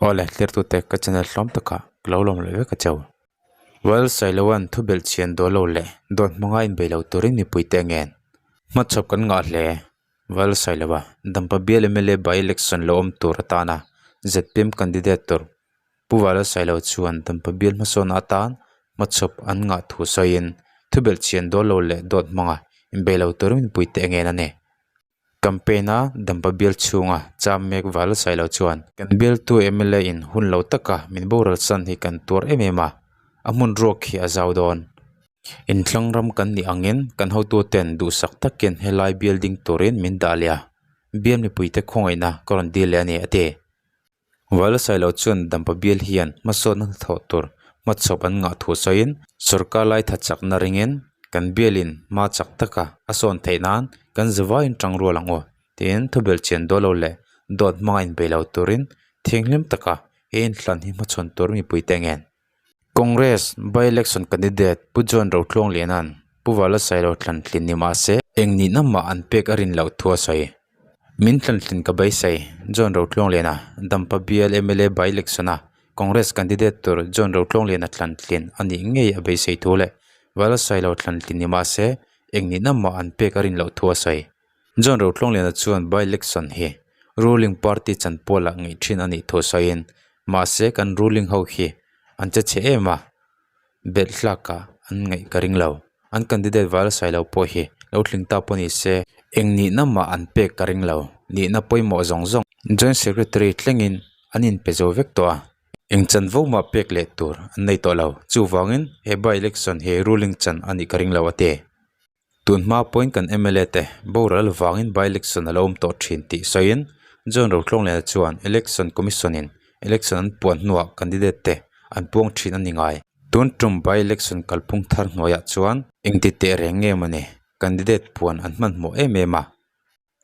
Awle thlertute ka channel hlawm takah ka lo lawm leh vek a cheu. Well Sailoan thu belh chhian dawl lo leh dawt hmanga inbei lo turin mipuite a ngen. Hmachhawp kan ngah hle. Well Sailoa, Dampa bial mla by election lo awm tur atana zpm candidate tur Pu Vala Sailo chuan Dampa bial hmasawnna atan hmachhawp an ngah thu sawiin thu belh chhian dawl lo leh dawt hmanga inbei lo turin mipuite a ngen a ni. Campaign a Dampa bial chhunga cham mek Vala Sailo chuan kan bialtu mla in hun lo taka min boral san hi kan tuar em em a, a hmun ruak hi a zau dawn. Inthlang ram kan nih angin kan hotuten duhsak takin helai bial ding turin min dah leh a, bial mipuite khawngaihna ka rawn dil leh a ni a ti. Vala Sailo chuan Dampa bial hian hmasawnna hnathawh tur hmachhawp an ngah thu sawiin sorkar lai tha chakna ringin kan bialin hma chak taka a sawn theih nan kan zavaiin tang rual ang aw tiin thubelh chian dawl lo leh dawt hmanga inbei lo turin thianghlim taka he inhlan hi hmachhawn tur mipuite ngen. Congress by-election candidate Pu John Rotluangliana'n Pu Vala Sailo thlantlin ni mah se eng nihna mah an pek a rin loh thu a sawi. Min thlantlin ka beisei, John Rotluangliana, Dampa bial mla by-election-a Congress candidate tur John Rotluangliana thlantlin a nih ngei a beisei thu leh Vala Sailo thlantlin ni mah se eng nihna mah an pek a rin loh thu a sawi. John Rotluangliana chuan by-election hi ruling party chanpualah ngaih thin a nih thu sawiin, mahse kan ruling ho hi an che chhe em a, belh hlakah an ngaih ka ring lo. An candidate Val Sailo pawh hi lo tling ta pawh ni se, eng nihna mah an pek ka ring lo. Nihna pawimawh zawng zawng Joint Secretary thlengin an inpe zo vek tawh a, eng chanvo mah pek leh tur an nei tawh lo. Chuvangin he by-election hi ruling chan a nih ka ring lo a ti. Tun hma pawhin kan mla te boral vangin by-election a lo awm tawh thin tih sawiin John Rotluangliana chuan Election Commission in election an puan hnuah candidate te an puang thin a ni ngai. Tun tum by-election kalphung thar hnuaiah chuan engti teh reng nge mawni candidate puan an hmanhmawh em em a.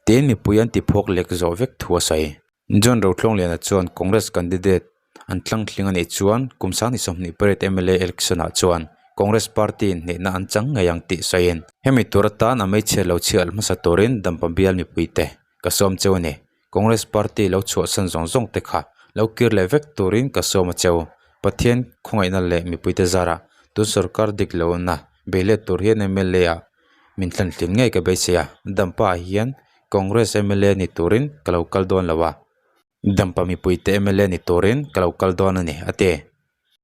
Tiin mipui an ti phawk lek zawh vek thu a sawi. John Rotluangliana chuan Congress candidate an tlangtling a nih chuan kum 2028 mla election ah chuan Congress party in hnehna an chang ngei ang tih sawiin hemi tur atan a hmeichhia lo chhiah hmasa turin Dampa bial mipuite ka sawm cheu a ni. Congress party lo chhuahsan zawng zawng te kha lo kir leh vek turin ka sawm a cheu. Pathian khawngaihna leh mipuite zarah tun sorkar dik lohna beilet tur hian mla ah Min thlantlin ngei ka beisei a, Dampa ah hian Congress mla ni turin ka lo kal dawn lo a, Dampa mipuite mla ni turin ka lo kal dawn a ni, a ti.